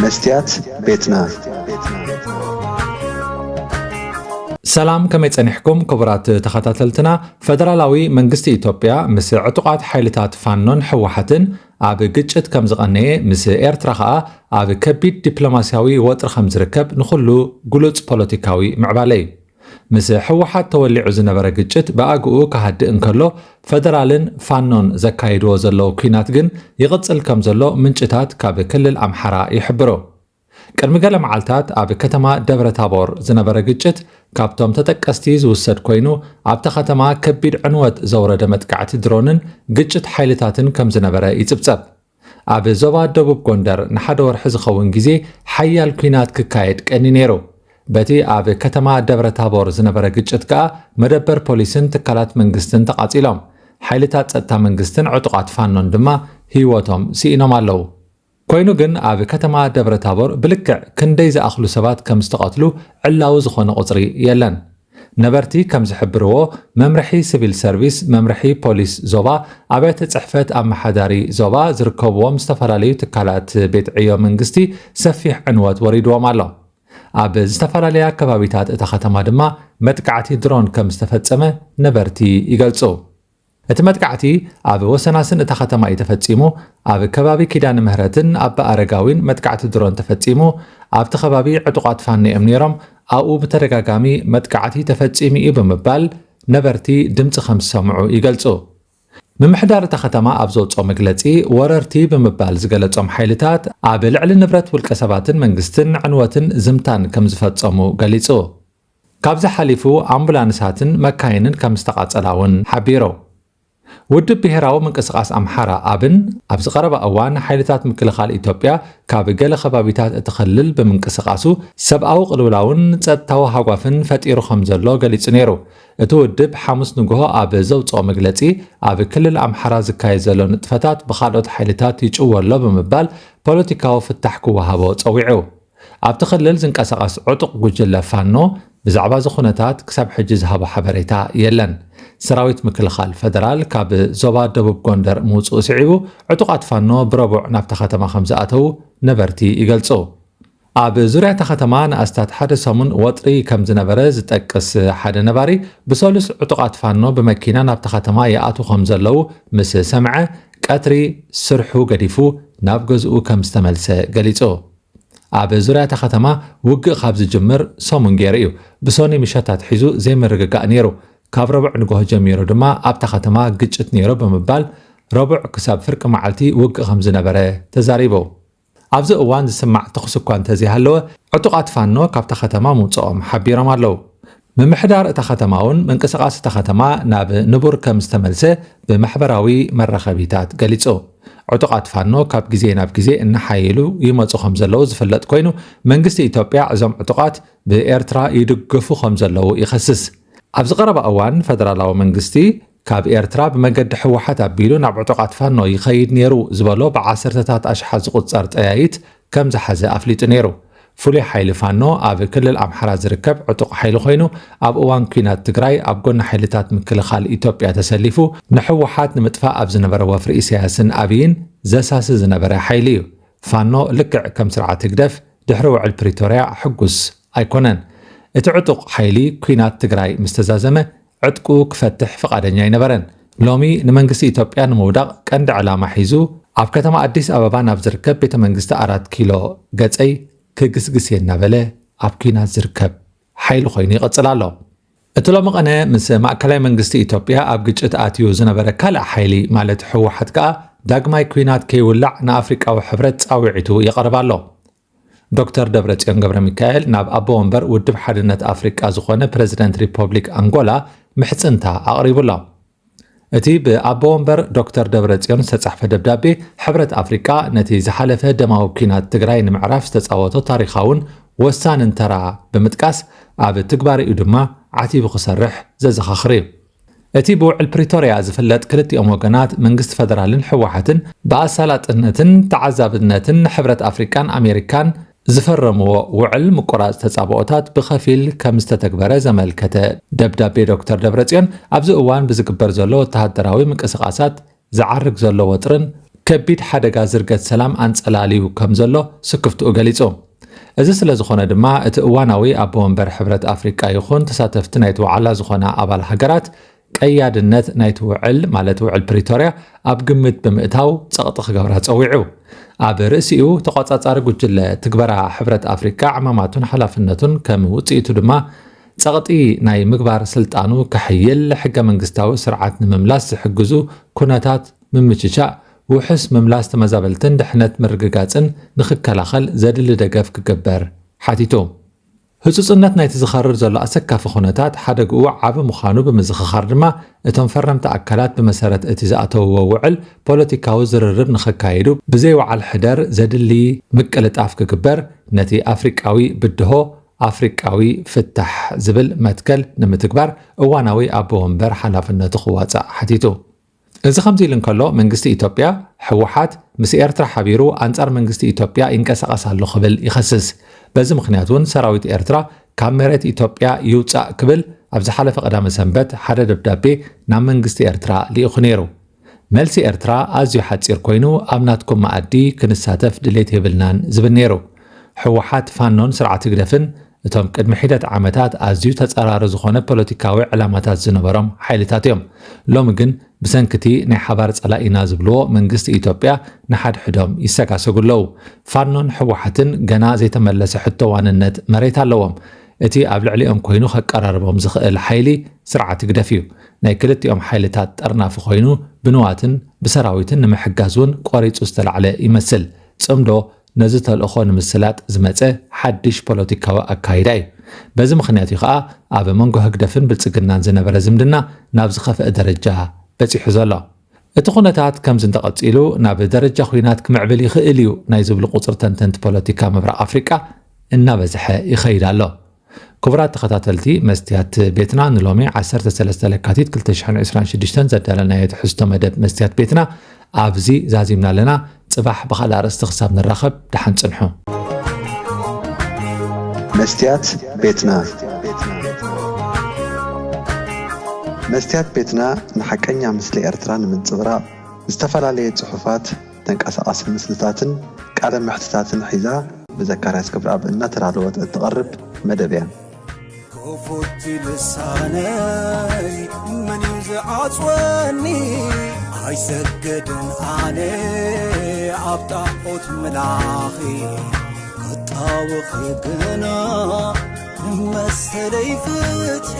መስትያት ቤትና። ሰላም፣ ከመይ ጸኒሕኩም ክቡራት ተኸታተልትና? ፈደራላዊ መንግስቲ ኢትዮጵያ ምስ ዕጡቓት ሓይልታት ፋኖን ህወሓትን ኣብ ግጭት ከም ዝቐነየ፣ ምስ ኤርትራ ኸኣ ኣብ ከቢድ ዲፕሎማስያዊ ወጥሪ ከም ዝርከብ ንኹሉ ግሉጽ ፖለቲካዊ ምዕባለ እዩ። ምስ ህወሓት ተወሊዑ ዝነበረ ግጭት ብኣግኡ ክሃድእ እንከሎ፣ ፈደራልን ፋኖን ዘካይድዎ ዘለዉ ኲናት ግን ይቕጽል ከም ዘሎ ምንጭታት ካብ ክልል ኣምሓራ ይሕብሩ። ቅድሚ ገለ መዓልታት ኣብ ከተማ ደብረ ታቦር ዝነበረ ግጭት ካብቶም ተጠቀስቲ ዝውሰድ ኮይኑ፣ ኣብታ ከተማ ከቢድ ዕንወት ዘውረደ መጥቃዕቲ ድሮንን ግጭት ሓይልታትን ከም ዝነበረ ይጽብጸብ። ኣብ ዞባ ደቡብ ጎንደር ንሓደ ወርሒ ዝኸውን ግዜ ሓያል ኲናት ክካየድ ቀኒ ነይሩ። በቲ ኣብ ከተማ ደብረ ታቦር ዝነበረ ግጭት ከኣ መደበር ፖሊስን ትካላት መንግስትን ተቓጺሎም። ሓይልታት ጸጥታ መንግስትን ዕጡቓት ፋኖን ድማ ህይወቶም ስኢኖም ኣለዉ። ኮይኑ ግን ኣብ ከተማ ደብረ ታቦር ብልክዕ ክንደይ ዝኣኽሉ ሰባት ከም ዝተቐትሉ ዕላዊ ዝኾነ ቁጽሪ የለን። ነበርቲ ከም ዝሕብርዎ፣ መምርሒ ሲቪል ሰርቪስ፣ መምርሒ ፖሊስ ዞባ፣ ኣብያተ ጽሕፈት ኣመሓዳሪ ዞባ ዝርከብዎም ዝተፈላለዩ ትካላት ቤት ዕዮ መንግስቲ ሰፊሕ ዕንወት ወሪድዎም ኣሎ። ኣብ ዝተፈላለያ ከባቢታት እታ ከተማ ድማ መጥቃዕቲ ድሮን ከም ዝተፈጸመ ነበርቲ ይገልጹ። እቲ መጥቃዕቲ ኣብ ወሰናስን እታ ከተማ እዩ ተፈጺሙ። ኣብ ከባቢ ኪዳነ ምህረትን ኣባ ኣረጋዊን መጥቃዕቲ ድሮን ተፈጺሙ። ኣብቲ ከባቢ ዕጡቓት ፋኖ እዮም ነይሮም። ኣብኡ ብተደጋጋሚ መጥቃዕቲ ተፈጺሙ እዩ ብምባል ነበርቲ ድምጺ ከም ዝሰምዑ ይገልጹ። ምምሕዳር እታ ከተማ ኣብ ዘውፅኦ መግለጺ፣ ወረርቲ ብምባል ዝገለጾም ሓይልታት ኣብ ልዕሊ ንብረት ውልቀ ሰባትን መንግስትን ዕንወትን ዝምታን ከም ዝፈጸሙ ገሊጹ። ካብዚ ሓሊፉ ኣምቡላንሳትን መካይንን ከም ዝተቓጸላ እውን ሓቢሩ። ውድብ ብሄራዊ ምንቅስቓስ ኣምሓራ፣ ኣብን፣ ኣብዚ ቀረባ እዋን ሓይልታት ምክልኻል ኢትዮጵያ ካብ ገለ ከባቢታት እቲ ክልል ብምንቅስቓሱ ሰብኣዊ ቅልውላውን ጸጥታዊ ሃጓፍን ፈጢሩ ከም ዘሎ ገሊጹ ነይሩ። እቲ ውድብ ሓሙስ ንግሆ ኣብ ዘውጽኦ መግለጺ፣ ኣብ ክልል ኣምሓራ ዝካየድ ዘሎ ንጥፈታት ብኻልኦት ሓይልታት ይጭወ ኣሎ ብምባል ፖለቲካዊ ፍታሕ ክወሃቦ ጸዊዑ። ኣብቲ ክልል ዝንቀሳቐስ ዕጡቕ ጉጅለ ፋኖ ብዛዕባ እዚ ኩነታት ክሳብ ሕጂ ዝሃቦ ሓበሬታ የለን። ሰራዊት ምክልኻል ፈደራል ካብ ዞባ ደቡብ ጎንደር ምውፅኡ ስዒቡ፣ ዕጡቓት ፋኖ ብረቡዕ ናብታ ከተማ ከም ዝኣተዉ ነበርቲ ይገልጹ። ኣብ ዙርያ እታ ከተማ ንኣስታት ሓደ ሰሙን ወጥሪ ከም ዝነበረ ዝጠቅስ ሓደ ነባሪ፣ ብሰሉስ ዕጡቓት ፋኖ ብመኪና ናብታ ከተማ ይኣትዉ ከም ዘለዉ ምስ ሰምዐ፣ ቀትሪ ስርሑ ገዲፉ ናብ ገዝኡ ከም ዝተመልሰ ገሊጹ። ኣብ ዙርያ እታ ከተማ ውግእ ካብ ዝጅምር ሰሙን ገይሩ እዩ። ብሶኒ ምሸት ኣትሒዙ ዘይምርግጋእ ነይሩ። ካብ ረቡዕ ንግሆ ጀሚሩ ድማ ኣብታ ከተማ ግጭት ነይሩ ብምባል፣ ረቡዕ ክሳብ ፍርቂ መዓልቲ ውግእ ከም ዝነበረ ተዛሪቡ። ኣብዚ እዋን ዝስማዕ ተኹሲ እኳ እንተዘይሃለወ፣ ዕጡቓት ፋኖ ካብታ ከተማ ምውፅኦም ሓቢሮም ኣለዉ። ምምሕዳር እታ ከተማ እውን ምንቅስቓስ እታ ከተማ ናብ ንቡር ከም ዝተመልሰ ብማሕበራዊ መራኸቢታት ገሊጹ። ዕጡቓት ፋኖ ካብ ግዜ ናብ ግዜ እናሓየሉ ይመጹ ከም ዘለዉ ዝፍለጥ ኮይኑ፣ መንግስቲ ኢትዮጵያ እዞም ዕጡቓት ብኤርትራ ይድገፉ ከም ዘለዉ ይኸስስ። ኣብዚ ቀረባ እዋን ፈደራላዊ መንግስቲ ካብ ኤርትራ ብመገዲ ህወሓት ኣቢሉ ናብ ዕጡቓት ፋኖ ይኸይድ ነይሩ ዝበሎ ብዓሰርተታት ኣሽሓት ዝቑጸር ጠያይት ከም ዝሓዘ ኣፍሊጡ ነይሩ። ፍሉይ ሓይሊ ፋኖ ኣብ ክልል ኣምሓራ ዝርከብ ዕጡቕ ሓይሊ ኮይኑ፣ ኣብ እዋን ኲናት ትግራይ ኣብ ጎኒ ሓይልታት ምክልኻል ኢትዮጵያ ተሰሊፉ ንህወሓት ንምጥፋእ ኣብ ዝነበረ ወፍሪ ኢሳያስን ኣብይን ዘሳሲ ዝነበረ ሓይሊ እዩ። ፋኖ ልክዕ ከም ስርዓት ህግደፍ ድሕሪ ውዕል ፕሪቶርያ ሕጉስ ኣይኮነን። እቲ ዕጡቕ ሓይሊ ኲናት ትግራይ ምስ ተዛዘመ ዕጥቁ ክፈትሕ ፍቓደኛ ኣይነበረን። ሎሚ ንመንግስቲ ኢትዮጵያ ንምውዳቕ ቀንዲ ዕላማ ሒዙ ኣብ ከተማ ኣዲስ ኣበባ ናብ ዝርከብ ቤተ መንግስቲ ኣራት ኪሎ ገጸይ ክግስግስ እየ እናበለ ኣብ ኲናት ዝርከብ ሓይሊ ኮይኑ ይቕጽል ኣሎ። እቲ ሎሚ ቐነ ምስ ማእከላይ መንግስቲ ኢትዮጵያ ኣብ ግጭት ኣትዩ ዝነበረ ካልእ ሓይሊ ማለት ህወሓት ከኣ ዳግማይ ኲናት ከይውላዕ ንኣፍሪቃዊ ሕብረት ጻውዒቱ የቕርብ ኣሎ። ዶክተር ደብረጽዮን ገብረ ሚካኤል ናብ ኣቦ ወንበር ውድብ ሓድነት ኣፍሪቃ ዝኾነ ፕረዚደንት ሪፐብሊክ ኣንጎላ ምሕጽንታ ኣቕሪቡ ኣሎ። እቲ ብኣቦ ወንበር ዶክተር ደብረጽዮን ዝተጻሕፈ ደብዳቤ፣ ሕብረት ኣፍሪቃ ነቲ ዝሓለፈ ደማዊ ኲናት ትግራይ ንምዕራፍ ዝተጻወቶ ታሪኻውን ወሳንን ተራ ብምጥቃስ፣ ኣብ ትግባሬኡ ድማ ዓቲቡ ክሰርሕ ዘዘኻኽር እዩ። እቲ ብውዕል ፕሪቶርያ ዝፍለጥ ክልቲኦም ወገናት መንግስቲ ፈደራልን ህወሓትን ብኣሳላጥነትን ተዓዛብነትን ሕብረት ኣፍሪቃን ኣሜሪካን ዝፈረምዎ ውዕል ምቁራጽ ተጻብኦታት ብኸፊል ከም ዝተተግበረ ዘመልከተ ደብዳቤ ዶክተር ደብረጽዮን፣ ኣብዚ እዋን ብዝግበር ዘሎ ወተሃደራዊ ምንቅስቓሳት ዝዓርግ ዘሎ ወጥርን ከቢድ ሓደጋ ዝርገት ሰላም ኣንጸላልዩ ከም ዘሎ ስክፍትኡ ገሊጹ። እዚ ስለ ዝኾነ ድማ፣ እቲ እዋናዊ ኣቦ ወንበር ሕብረት ኣፍሪቃ ይኹን ተሳተፍቲ ናይቲ ዋዕላ ዝኾና ኣባል ሃገራት፣ ቀያድነት ናይቲ ውዕል፣ ማለት ውዕል ፕሪቶርያ፣ ኣብ ግምት ብምእታው ጸቕጢ ክገብራ ጸዊዑ። ኣብ ርእሲኡ፣ ተቖጻጻሪ ጉጅለ ትግበራ ሕብረት ኣፍሪቃ ዕማማቱን ሓላፍነቱን ከም ውጽኢቱ ድማ፣ ጸቕጢ ናይ ምግባር ስልጣኑ ከሕይል፣ ሕገ መንግስታዊ ስርዓት ንምምላስ ዝሕግዙ ኩነታት ምምችቻእ፣ ውሑስ ምምላስ ተመዛበልትን ድሕነት ምርግጋጽን ንኽከላኸል ዘድሊ ደገፍ ክግበር ሓቲቱ። ህጹጽነት ናይቲ ዝኸርር ዘሎ ኣሰካፊ ኩነታት ሓደግኡ ዓቢ ምዃኑ ብምዝኽኻር ድማ፣ እቶም ፈረምቲ ኣካላት ብመሰረት እቲ ዝኣተውዎ ውዕል ፖለቲካዊ ዝርርብ ንኸካይዱ ብዘይ ወዓል ሕደር ዘድሊ ምቅልጣፍ ክግበር፣ ነቲ ኣፍሪቃዊ ብድሆ ኣፍሪቃዊ ፍታሕ ዝብል መትከል ንምትግባር እዋናዊ ኣቦ ወንበር ሓላፍነቱ ክዋጻእ ሓቲቱ። እዚ ከምዚ ኢሉ እንከሎ፣ መንግስቲ ኢትዮጵያ፣ ህወሓት፣ ምስ ኤርትራ ሓቢሩ ኣንጻር መንግስቲ ኢትዮጵያ ይንቀሳቐስ ኣሎ ክብል ይኸስስ። በዚ ምኽንያት እውን ሰራዊት ኤርትራ ካብ መሬት ኢትዮጵያ ይውጻእ ክብል ኣብ ዝሓለፈ ቀዳመ ሰንበት ሓደ ደብዳቤ ናብ መንግስቲ ኤርትራ ልኢኹ ነይሩ። መልሲ ኤርትራ ኣዝዩ ሓጺር ኮይኑ፣ ኣብ ናትኩም መኣዲ ክንሳተፍ ድሌት የብልናን ዝብል ነይሩ። ህወሓት፣ ፋኖን ስርዓት ህግደፍን እቶም ቅድሚ ሒደት ዓመታት ኣዝዩ ተጸራሪ ዝኾነ ፖለቲካዊ ዕላማታት ዝነበሮም ሓይልታት እዮም። ሎሚ ግን ብሰንክቲ ናይ ሓባር ጸላኢና ዝብልዎ መንግስቲ ኢትዮጵያ ንሓድሕዶም ይሰጋሰጉ ኣለዉ። ፋኖን ህወሓትን ገና ዘይተመለሰ ሕቶ ዋንነት መሬት ኣለዎም። እቲ ኣብ ልዕሊኦም ኮይኑ ከቀራርቦም ዝኽእል ሓይሊ ስርዓት ህግደፍ እዩ። ናይ ክልቲኦም ሓይልታት ጠርናፊ ኮይኑ ብንዋትን ብሰራዊትን ንምሕጋዝ እውን ቆሪጹ ዝተላዕለ ይመስል። ጽምዶ ነዚ ተልእኾ ንምስላጥ ዝመጸ ሓድሽ ፖለቲካዊ ኣካይዳ እዩ። በዚ ምኽንያት እዩ ከኣ ኣብ መንጎ ህግደፍን ብልጽግናን ዝነበረ ዝምድና ናብ ዝኸፍአ ደረጃ በጺሑ ዘሎ። እቲ ኩነታት ከምዚ እንተቐጺሉ ናብ ደረጃ ኲናት ክምዕብል ይኽእል እዩ ናይ ዝብሉ ቁጽሪ ተንተንቲ ፖለቲካ ምብራቕ ኣፍሪቃ እናበዝሐ ይኸይድ ኣሎ። ክቡራት ተኸታተልቲ መስትያት ቤትና፣ ንሎሚ ዓሰርተ ሰለስተ ለካቲት ክልተ ሽሕን ዕስራን ሽዱሽተን ዘዳለናዮ ትሕዝቶ መደብ መስትያት ቤትና ኣብዚ ዛዚምና ኣለና። ጽባሕ ብኻልእ ኣርእስቲ ክሳብ ንራኸብ፣ ደሓን ጽንሑ። መስትያት ቤትና። መስትያት ቤትና ንሓቀኛ ምስሊ ኤርትራ ንምንጽብራቕ ዝተፈላለየ ጽሑፋት፣ ተንቀሳቓሲ ምስልታትን ቃለ መሕትታትን ሒዛ ብዘካርያስ ገብረኣብ እናተዳለወት እትቐርብ መደብ እያ። ክፉት ልሳነይ መን እዩ ዝዓጽወኒ? ኣይሰግድን ኣነ ኣብ ጣዖት ምላኺ፣ ክጣወኺ ግና መሰለይ ፍትሒ።